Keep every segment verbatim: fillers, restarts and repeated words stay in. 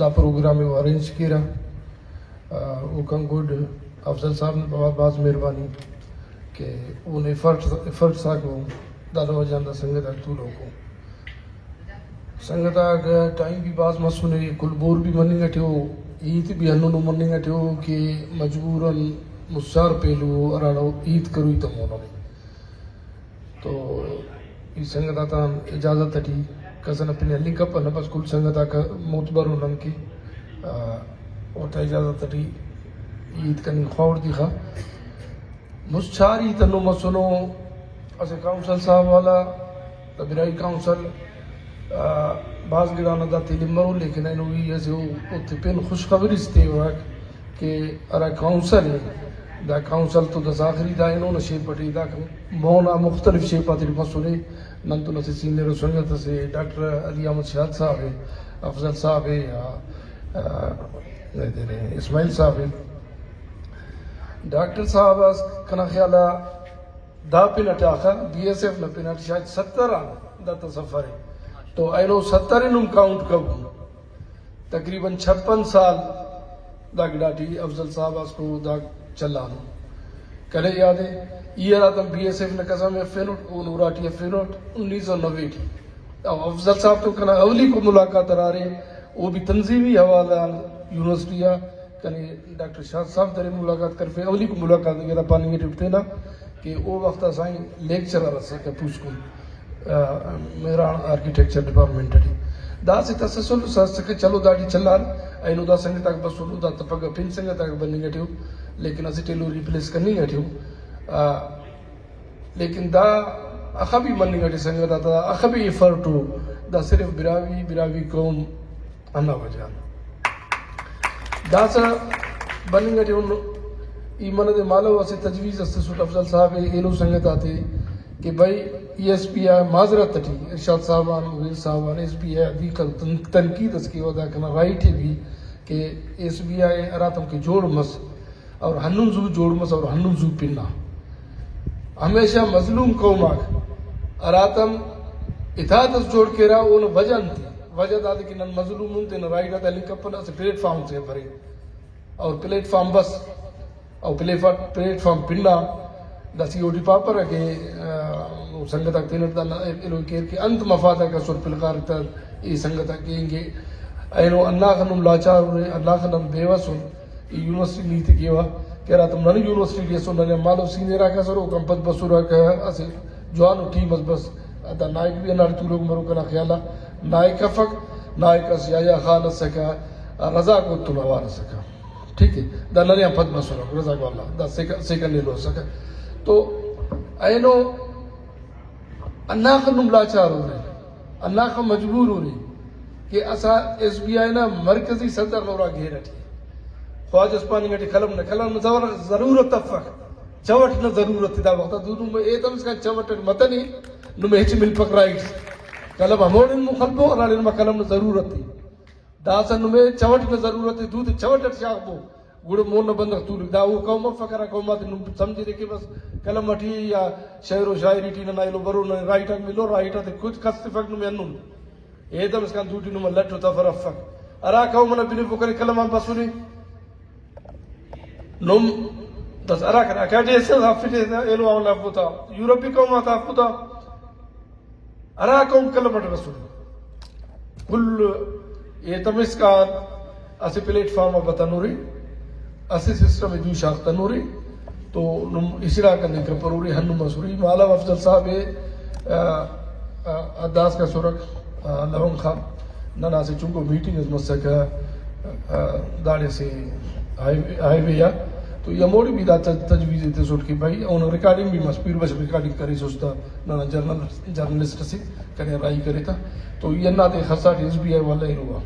دا پروگرام ءِ ارینج کیرہ۔ آ، اوکان گڈ افضل صاحب نا بھاز بھاز مہربانی کہ اونا ایفرٹس، ایفرٹس آک ءُ دانا وجہ آن دا سنگت آک تولوک ءُ۔ سنگت آک ٹائم بھی بھاز مسنے، کل بور بھی مننگ اٹی ءُ، ہیت بھی ہندنو مننگ اٹی ءُ کہ مجبوراً مسہ چار پہلو ہراڑا ہیت کروئی تمونن۔ تو ای سنگت آتان اجازت اٹی کس ئنا پن ہلنگ کپنہ، بس کل سنگت آک معتبر ءُ نن کہ، آ، اوتا اجازت اٹی ہیت کننگ خواوڑ تخا۔ مسہ چار ہیت ہندن مسنو، اسہ کونسل صاحب والا، دا براہوئی کونسل، آ، بھاز گڑا نا دا تلمرو، لیکن اینو ای اسہ او، اوتے پین خوشخبری اس تیوک کہ ہرا کونسل ءِ، دا کونسل تو داسہ آخری دا اینو نا شیپ اٹی، دا مون آ مختلف شیپ آتیٹی مسنے۔ نن تون اسہ سینئر ءُ سنگت اسے ڈاکٹر علی احمد شاد صاحب ءِ، افضل صاحب ءِ، آ، آ، اسماعیل صاحب ءِ۔ ڈاکٹر صاحب اس کنا خیال آ دا پن اٹ آخا، بی ایس ایف نا پن اٹ شاید ستر آن داتا سفر ءِ۔ تو اینو ستر ءِ نم کاؤنٹ کبو۔ تقریباً چھپن سال دا گڑاٹی افضل صاحب اس کو دا چلانو۔ کنے یاد ءِ، ای ہراتم بی ایس ایف نا قسم افینٹ، او نوراٹی افینٹ، انیس سو نوے ٹی۔ او افضل صاحب تو کنا اولیکو ملاقات ہرارے، او بھی تنظیمی حوالہ آن یونیورسٹی آ کنے ڈاکٹر شاد صاحب درے ملاقات کرفے، اولیکو ملاقات ءِ دا پاننگ ٹی تینا کہ او وخت آ سائیں لیکچرر اسکہ پوسکن، آ، مہران آرکیٹیکچر ڈپارٹمنٹ ٹی۔ دا اسہ تسلسل اس اسکہ، چلو داٹی چلار، اینو دا سنگت آک بسنو، دا پگہ پن سنگت آک بننگ ٹی ءُ، لیکن اسٹ ایلو ریپلیس کننگ ٹی ءُ۔ آ، لیکن دا اخہ بھی مننگ ٹی سنگت آتا اخہ بھی ایفرٹ ءُ، دا صرف براہوئی، براہوئی قوم ہندا وجہ آن۔ داسہ بننگ ٹی ہن ای منہ دے مالو اسہ تجویز اس تسٹ افضل صاحب ءِ ایلو سنگت آتے کہ بھئی، ای ایس پی آئی معذرت اٹی ارشاد صاحب آن، مغیر صاحب آن، ایس بی آئی ادیخل تن-، تنقید اس کیوہ، دا کنا رائٹ ءِ بھی کہ ایس بی آئی ہراتم کہ جوڑ مس اور ہندن زو جوڑ مس اور ہندن زو پنا۔ ہمیشہ مظلوم قوم آک ہراتم اتحاد اس جوڑ کیرہ، اونا وجہ انت ءِ؟ وجہ دادے کہ نن مظلوم ان، تینا رائٹ آتا ہلنگ کپنہ، اسہ پلیٹ فارم سے برے اور پلیٹ فارم بس، اور پلے فا-، پلیٹ فارم پنا دا سی او ٹی پاپرہ کہ، آ، سنگت آک تینٹ دا ایلو کیر کہ انت مفاد آک اسر پلکار تہ، ای سنگت آک اینگے اینو ہنداخہ نم لاچار ارے، ہنداخہ نن بیوس ان۔ ای یونیورسٹی نی تے کیوہ کہ ہراتم نن یونیورسٹی ٹی اسن، ننے مالو سینئر آک اسر، اوکان پد بسرہ کہ اسہ جوانو ٹیم اس بس۔ دا نائک بھی ہنداڑے تولوک مرو کنا خیال آ۔ نائک افک، نائک اس یحییٰ خان اسکہ، رضا گوتم اوار اسکہ۔ ٹھیک ہے، دا ننے آن پد بسرہ، رضا گوالا، دا سیکا-، سیکنڈ ایلو اسکہ۔ تو اینو ہنداخہ نم لاچار ارے، ہنداخہ مجبور ارے کہ اسہ ایس بی آئی نا مرکزی صدر نا ارا گھیرہ ٹی۔ خواجہ اس پاننگ ٹی قلم نہ، قلم نا ضرور-، ضرورت افک، چوٹ نا ضرورت ءِ دا وخت آ۔ دو نمے ایتم اسکان چوٹ اٹ متنے، نمے ہچ ملپک رائٹ۔ قلم ہموڑے نم خلبو ہراڑے نما قلم نا ضرورت ءِ۔ داسہ نمے چوٹ نا ضرورت ءِ، دودے چوٹ اٹ شاغبو، گڑا مون نا بندغ تولک۔ دا او قوم افک ہرا قوم آتے نم سمجھرے کہ بس قلم اٹی یا شعر و شاعری ٹی ننا ایلو برو، ننے رائٹ آک ملو، رائٹ آتے کچ کس تفک نمے ہندن۔ ایدم اسکان دوٹی نما لٹ و تفر افک۔ ہرا قوم ئنا بنفو کرے قلم آن بسنے۔ نم داسہ ہرا کنا اکاڈی ئسے ہرافتے ایلو آن افتا، یورپی قوم آتا افتا۔ ہرا قوم قلم اٹ بسنے، کل ایتم اسکان اسہ پلیٹ فارم آ بتنورے، اسہ سسٹم ءِ دوشاغ تنورے، تو نم اسڑا کننگ کپرورے، ہندن مسورے۔ مالو افضل صاحب ءِ، آ، آ، داسکا سرک، آ، لونخا ننا اسہ چنکو میٹنگ اس مسکہ، آ، داڑے اسہ ہائی وے، ہائی وے آ، تو ای ہموڑے بھی دا تج-، تجویز ءِ تسٹ کہ بھائی، اونا ریکارڈنگ بھی مس، پیر بشیر ریکارڈنگ کریسس تہ ننا جرنل-، جرنلسٹ اسے کنے راہی کرے تہ، تو ای ہنداتے خساٹ ایس بی آئی والا ایلو آ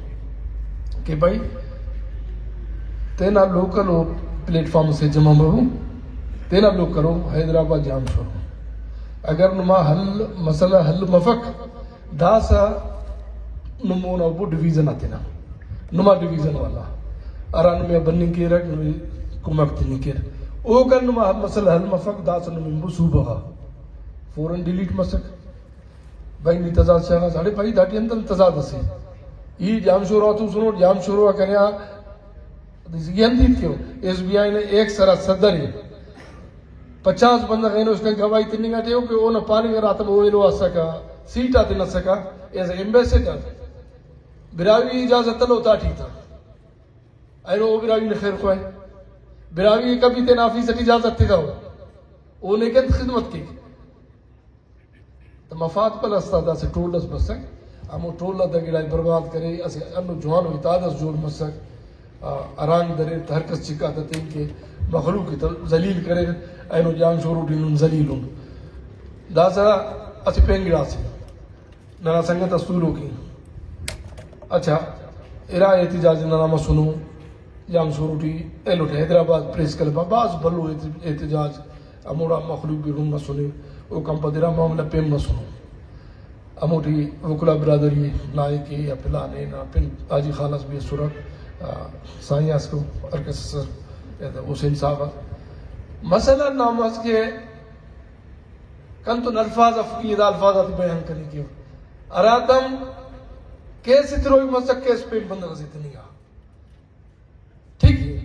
کہ بھائی، تینا لوکل او پلیٹ فارم سے جمع مرو، تینا لوکل او حیدرآباد جام سرو۔ اگر نما حل، مسئلہ حل مفک، داسہ نم اونا ابو ڈویژن آ تینا، نما ڈویژن والا ہرا نمے آ بننگ کیرک، نمے کمک تننگ کیر۔ اوکان نما مسئلہ حل مفک، داسہ نمے ابو صوبہ غا فوراً ڈیلیٹ مسک۔ بھائی نی تضاد شاغاس، اڑے بھائی داٹی اندن تضاد اسے؟ ای جام شورو آ توسنٹ، جام شورو آ کنے آ، ای انت ہیت کیو، ایس بی آئی نا ایک سرا صدر ءِ، پچاس بندغ اینو اسکان گواہی تننگ آ ٹی ءُ کہ اونا پاننگ ہراتم او ایلو اسکہ، سیٹ آتے نسکہ، ایز اے ایمبیسیڈر، براہوئی اجازت الو تا ٹی تا۔ اینو او براہوئی نے خیر خواہ، براہوئی ءِ کبھی تینا آفیس اٹی اجازت تدو، او نے کنت خدمت کیک۔ تو مفاد پرست آ داسہ ٹول اس بسک، ہمو ٹول آ دا گڑا ءِ برباد کرے، اسہ ہندن جوانو اتحاد اس جوڑ مسک، آ، ہرانگ دریر تہ ہر کس چکا تہ تین کہ مخلوق ءِ تہ ذلیل کریر، اینو جان شورو ٹی نم ذلیل ان۔ داسہ اسہ پین گڑاسے ننا سنگت اس تولوک ءِ۔ اچھا، ارا احتجاج ننا مسنو۔ جام شورو ٹی ایلو ٹی حیدرآباد پریس کلب آ بھاز بھلو احت-، احتجاج، ہموڑا مخلوق بھی رونگ مسنے، اوکان پد ارا معاملہ پین مسنو۔ ہموٹی وکلا برادری نائک ءِ یا پلان ءِ نا پن حاجی خان اس بھی اسرہ، آ، سائیں اس کو ہر کس اسر، حسین صاحب اس۔ مسئلہ نام اس کہ کنتون الفاظ اف کہ دا الفاظ آتے بیان کننگ کیو۔ ہراتم کیس تروئی مسک، کیس پین بندغ اسے تننگا۔ ٹھیک ءِ۔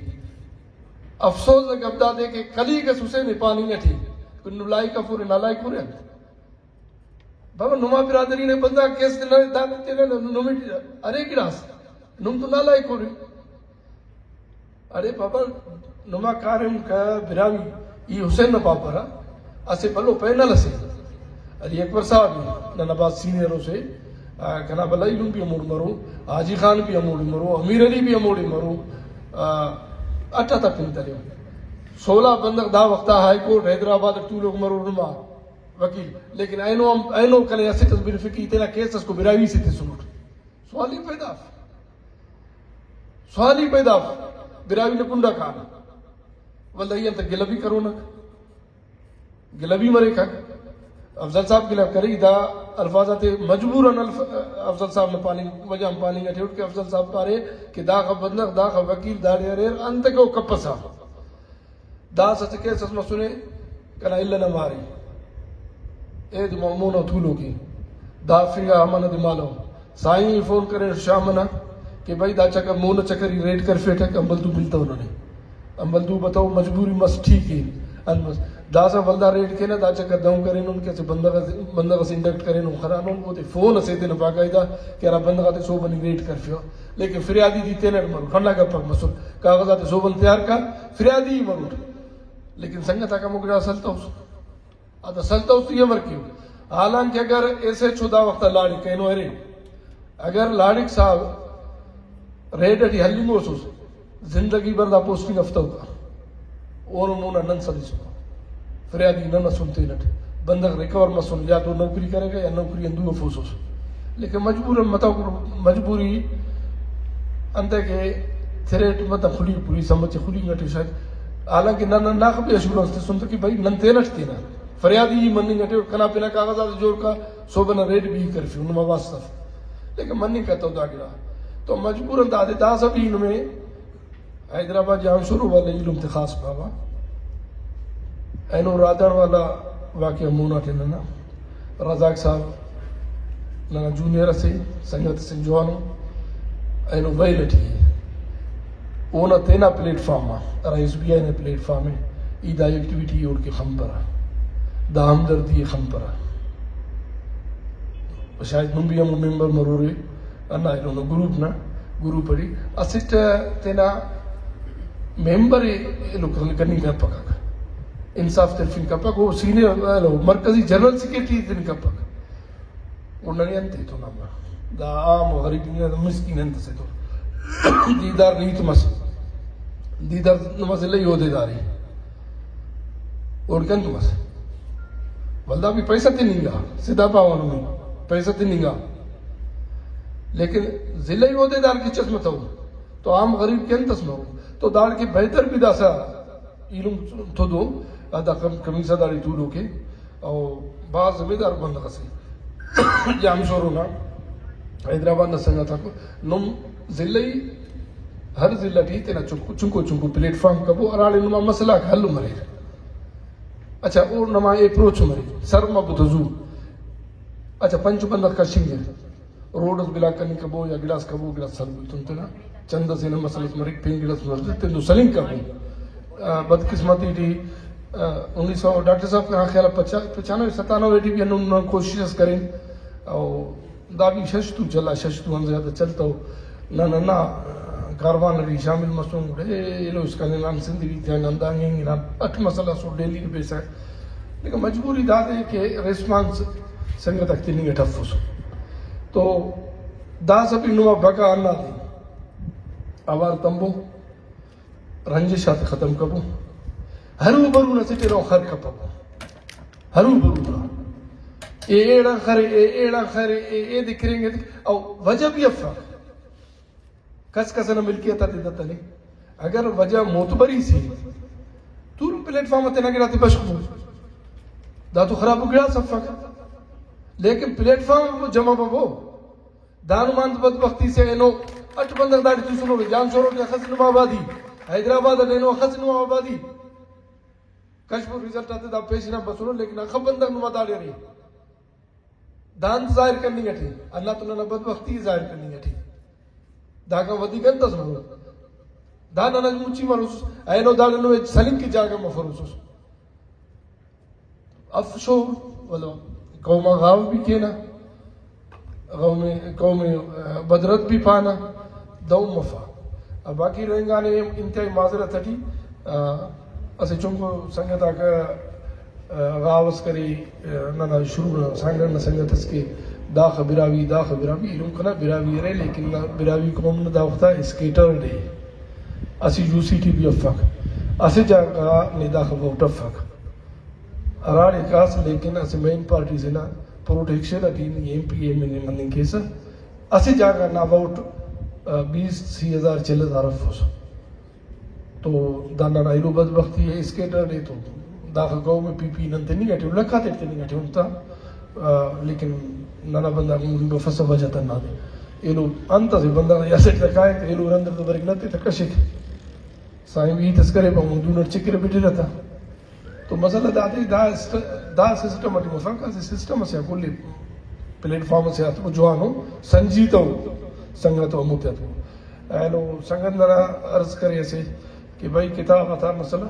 افسوز نا گپ دادے کہ کلیگ اس حسین ءِ پاننگ اٹی کہ نم لائق افورے، نالائق ارے انت؟ بابا، نما برادری نے بندغ کیس تینا دا تینا نمے ارے گڑاس، نم تو نالائق ارے۔ ارے بابا، نما کاریم کا براہوئی، ای حسین نا پاپرا، اسہ بھلو پینل اسے۔ علی اکبر صاحب ننا بھاز سینئر اسے، آ، کنا بھلا ایلم بھی ہموڑے مرو، حاجی خان بھی ہموڑے مرو، امیر علی بھی ہموڑے مرو، آ، اٹ آتا پن تریو۔ سولہ بندغ دا وخت آ ہائی کورٹ حیدرآباد اٹ تولوک مرور نما وکیل، لیکن اینو ہم، اینو کنے اسٹ اس برفک ای تینا کیس اس کو براہوئی سے تسنٹ۔ سوال ہی پیدا اف۔ سوال ہی پیدا اف۔ براہوئی نا کنڈا کان۔ ولدا ای انت گلہ بھی کرونک۔ گلہ بھی مریکک۔ افضل صاحب گلہ کرے، دا الفاظ آتے مجبوراً الف-، افضل صاحب نا پاننگ، وجہ ہم پاننگ اٹی اٹ کہ افضل صاحب پارے کہ داخہ بندغ، داخہ وکیل داڑے اریر، انتکہ او کپسہ۔ داسہ اسہ کیس اس مسنے، کنا الہ نا مارے۔ اے دے مو-، مونا تولوک ءِ۔ دا فنگا امانہ دے مالو۔ سائیں فون کرے شام ئنا کہ بھائی دا چکر، مونا چکر ای ریڈ کرفیٹک، امبل تو ملتو ننے۔ امبل تو بتو، مجبوری مس، ٹھیک ءِ۔ انت مس۔ داسہ ولدا ریڈ کینہ، دا چکر دہن کرینن کہ اسہ بندغ ئسے، بندغ ئسے انڈکٹ کرینن، خنانن، اودے فون ئسے ایتنہ باقاعدہ کہ ہرا بندغ آتے سہب ئنا ریڈ کرفیو۔ لیکن فریادی ٹی تینٹ مرو، ہندا گپک مسر۔ کاغذ آتے سہب ئنا تیار کا، فریادی ہی مروٹ۔ لیکن سنگت آک ہمو گڑا سلتوس۔ آ دا سلتوس تو ای امر کیو۔ حالانکہ اگر ایس ایچ او دا وخت آ لاڑک اینو ارے، اگر لاڑک صاحب ریڈ اٹی ہلنگوسس، زندگی بھر دا پوسٹنگ افتوکا۔ اونو مونا نن سلیسن۔ فریادی نن اسن تینٹ۔ بندغ ریکور مسن، یا تو نوکری کریکہ یا نوکری آن دو افوسس۔ لیکن مجبوراً متو، مجبوری انتئے کہ تھریٹ متو خلی، پولیس ہم مچہ خلینگ اٹی شاید۔ حالانکہ نن ہنداخہ بھی ایشورنس تسن تہ کہ بھئی نن تینٹ تینا فریادی ہی مننگ اٹی، کنا پنا کاغذ آتے جوڑ کا، سہب ئنا ریڈ بھی کرفیو، نما واسطہ اف۔ لیکن مننگ کتو دا گڑا۔ تو مجبوراً دادے داسہ بھی نمے حیدرآباد جام شورو والا ایلم تے خاص پاوہ۔ اینو رادان والا واقعہ مونا ٹی ننا رزاق صاحب ننا جونیئر اسے، سنگت اسے جوانو، اینو ویل ٹی ءِ۔ اونا تینا پلیٹ فارم آ، ہرا ایس بی آئی نا پلیٹ فارم ءِ، ای دا ایکٹیویٹی اوڑکہ خنپرہ، دا ہمدردی ءِ خنپرہ۔ شاید نم بھی ہمو ممبر مرورے، ہندا ایلو نا گروپ نا، گروپ اٹی اسٹ تینا ممبر ءِ ایلو کن-، کننگ کپکک، انصاف ترفنگ کپک، او سینئر ایلو مرکزی جنرل سیکرٹری تننگ کپک۔ او ننے انت ایتون امر، دا عام غریب مسکین انت اسے تو دیدار نیت مس، دیدار مس لئی عہدیداری۔ اوڑکن تو مس۔ ولدا بھی پیسہ تننگا، سدھا پاوان میں پیسہ تننگا۔ لیکن ضلعی عہدیدار کی چس متو، تو عام غریب کے انت اس مرو۔ تو داڑ کے بہتر بھی داسا ایلم تو دو، دا کم-، کمیسا داڑی تو لو کے، او بھاز ذمہ دار بندغ اسے۔ جام شورو نا حیدرآباد نا سنگت آکو، نم ضلعی ہر ضلع ٹی تینا چنکو، چنکو چنکو پلیٹ فارم کبو، ہراڑے نما مسئلہ آک حل مریر۔ اچھا، او نما اپروچ مرے، سر مبو تو زو۔ اچھا، پنچ بندغ کشنگے۔ روڈ اس بلاک کننگ کبو یا گڑاس کبو، گڑاس سلبو تون تینا چند اسے نا مسئلہ اس مریک، پین گڑاس مریک، تین تو سلنگ کبو۔ آ، بدقسمتی ٹی، آ، انیس سو، ڈاکٹر صاحب کنا خیال آ پچا-، پچانوے ستانوے ٹی بھی ہندن نن کوشش اس کرین۔ او دا بھی شش تو چلا، شش تو ہم زیادہ چلتو۔ نہ، نہ، نہ، کاروان ٹی شامل مسن، گڑا ایلو اسکان ہنان، سندھ ٹی تیان ہندانگ ہنگنان، اٹ مسئلہ سو ڈیلی بیسہ۔ لیکن مجبوری دادے کہ ریسپانس سنگت آک تننگ اٹ افس۔ تو داسہ بھی نما بقا ہندادے، اوار تمبو، رنجش آتے ختم کبو، ہرو برو نا اسٹ ایلو خر کپبو، ہرو برو نا۔ اے ایڑان خرے، اے ایڑان خرے، اے ایدے کرینگے، او وجہ بھی افک۔ کس کس ئنا ملکیت آتے دتنے۔ اگر وجہ معتبری سے، تورو پلیٹ فارم آ تینا گڑاتے بشخبو۔ دا تو خرابو گڑاس افک۔ لیکن پلیٹ فارم آ جمع ببو۔ دانو مان بدبختی سے اینو اٹ بندغ داڑے توسنو، جان سورو ٹی اخس نما آبادی، حیدرآباد اٹ اینو اخس نما آبادی۔ کشف و رزلٹ آتے دا پیش ہنا بسنو، لیکن اخہ بندغ نما داڑے ارے۔ دا انت ظاہر کننگ اٹی، اللہ تو ننا بدبختی ظاہر کننگ اٹی۔ داکان ودی گنت اس مرو۔ دا ننا مچی مروسس، اینو داڑے نمے سلنگ کہ جاگہ مفروسس۔ اف شور، ولو قوم آ غاو بھی کینہ۔ قوم، قوم بدرد بھی پانہ، دہن مفا۔ باقی رہینگانے انتہائی معذرت اٹی، آ، اسہ چنکو سنگت آک، آ، غاو اس کرے، آ، ننا شروع نا سانگڑ نا سنگت اس کہ داخہ براہوئی، داخہ براہوئی، ایلم کنا براہوئی ارے، لیکن نا براہوئی قوم نا دا وختا اسکیٹرڈ ءِ، اسہ یو سی ٹی بھی افک، اسہ جاگہ غا نے داخہ ووٹ افک۔ ہراڑے کاس، لیکن اسہ مین پارٹی سے نا پروٹیکشن اٹی نی ایم پی ایم این اے مننگ کیسہ، اسہ جاگہ نا ووٹ، آ، بیس، سی ہزار، چل ہزار افس۔ تو دا ننا ایلو بدبختی ءِ، اسکیٹرڈ ءِ، تو داخہ قوم ءِ پی پی نن تننگ اٹی، لکھ آتے تننگ اٹی ہن تا، آ، لیکن ننا بندغ مونی بفسہ وجہ تنا دے۔ ایلو انت اسہ بندغ نا اسٹ تہ کائک، ایلو رند تو بریک نہ تے تہ کشک۔ سائیں بھی تسکرے پہ مون دون اٹ چکر بٹرہ تا۔ تو مسئلہ دادے، دا اسٹ-، دا سسٹم اٹی مفک، اسہ سسٹم اسے آ کل پلیٹ فارم اسے آ تو جوانو سنجیدہ ءُ سنگت ءُ ہموتے آ تو۔ اینو سنگت ننا عرض کرے اسے کہ بھئی کتاب آتا مسئلہ،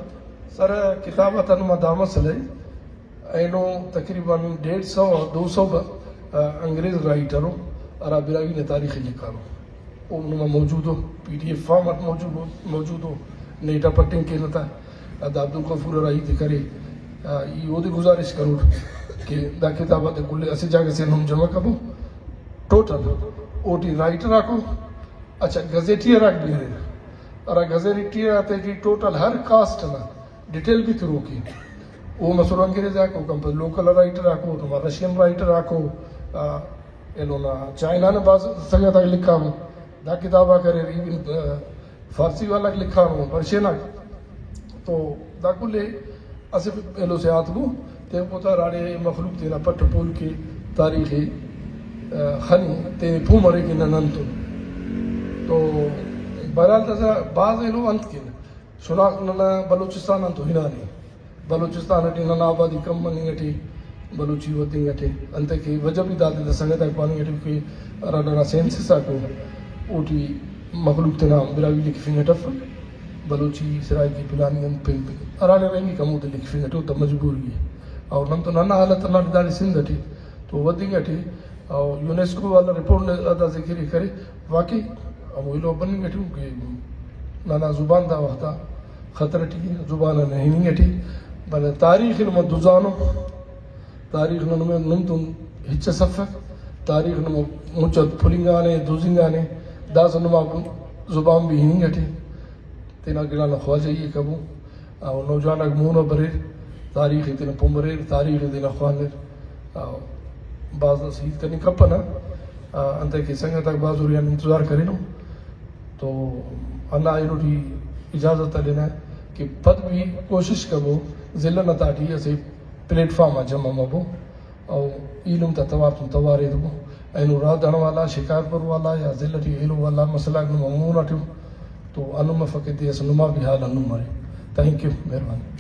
سر کتاب آتا نما دا مسئلہ ءِ، اینو تقریباً ڈیڑھ سو آ دو سو ب-، آ، انگریز رائٹر ءُ ہرا براہوئی نا تاریخ ءِ لکھانو۔ او نما موجود ءُ، پی ڈی ایف فارم اٹ موجود ءُ، موجود ءُ، نیٹ آ پٹنگ کینہ تا۔ دا عبدالغفور ہرا ہیت ءِ کرے، آ، ای اودے گزارش کروٹ کہ دا کتاب آتے کل اسہ جاگہ سے ہم جمع کبو۔ ٹوٹل اوٹی رائٹر آکو، اچھا، گزیٹیئر آک بھی اریر، ہرا گزیٹیئر آتے ٹی ٹوٹل ہر کاسٹ نا ڈیٹیل بھی تروک ءِ۔ او مسر انگریز آکو، کمپل لوکل رائٹر آکو، نما رشین رائٹر آکو، آ، ایلو نا چائنا نا بھاز سنگت آک لکھانو، دا کتاب آک اریر، ایون، آ، فارسی والا لکھانو، پرشین آک۔ تو دا کل اسہ ایلو سے آتبو، تینکو تا ہراڑے مخلوق تینا پٹ پول کے تاریخ ءِ، آ، خنے، تینے پہہ مرے کہ نن انتون۔ تو بہرحال داسہ بھاز ایلو انت کن شناخت ننا بلوچستان آن تو ہنانے۔ بلوچستان اٹی ننا آبادی کم مننگ اٹی، بلوچی ودنگ اٹی، انتئے کہ وجہ بھی دادے دا سنگت آک پاننگ اٹی کہ ہرا ننا سینسس آکو، اوٹی مخلوق تینا براہوئی لکھفنگ اٹ افک، بلوچی سرائیکی پلانی انت پن پن ہراڑے رہینگک ہمودے لکھفنگ اٹی، او دا مجبوری ءِ۔ اور نن تو ننا حالت ہنداٹی داڑے سندھ اٹی تو ودنگ اٹی، اور یونیسکو والا رپورٹ نا دا ذکر ءِ کرے، واقعی ہمو ایلو بننگ اٹی ءُ کہ ننا زبان دا وخت آ خطر اٹی ءِ، زبان انا ہننگ اٹی، بلے تاریخ نما دزانو، تاریخ نا نمے نم تون ہچ اس افک، تاریخ نما مچ آ پلنگانے، دزنگانے، داسہ نما زبان بھی ہننگ اٹی۔ تینا گڑا نا خواجہی ءِ کبو۔ او نوجوان آک مون آ بریر، تاریخ ءِ تینا پن بریر، تاریخ ءِ تینا خوانر۔ او بھاز اسہ ہیت کننگ کپنہ، آ، انتئے کہ سنگت آک بھاز ہُرے آن انتظار کرینو۔ تو ہندا ایلو ٹی اجازت ہلینہ کہ پد بھی کوشش کبو ضلع نا تہٹی اسہ پلیٹ فارم آ جمع مبو۔ او ایلم تا توار تون توار ایتبو۔ اینو رادھن والا، شکارپور والا یا ضلع ٹی ایلو والا مسئلہ آک نما مون آ ٹی ءُ، تو ہندن مفک کہ دے اسہ نما بھی حال ہندن مرے۔ تھینک یو، مہربانی۔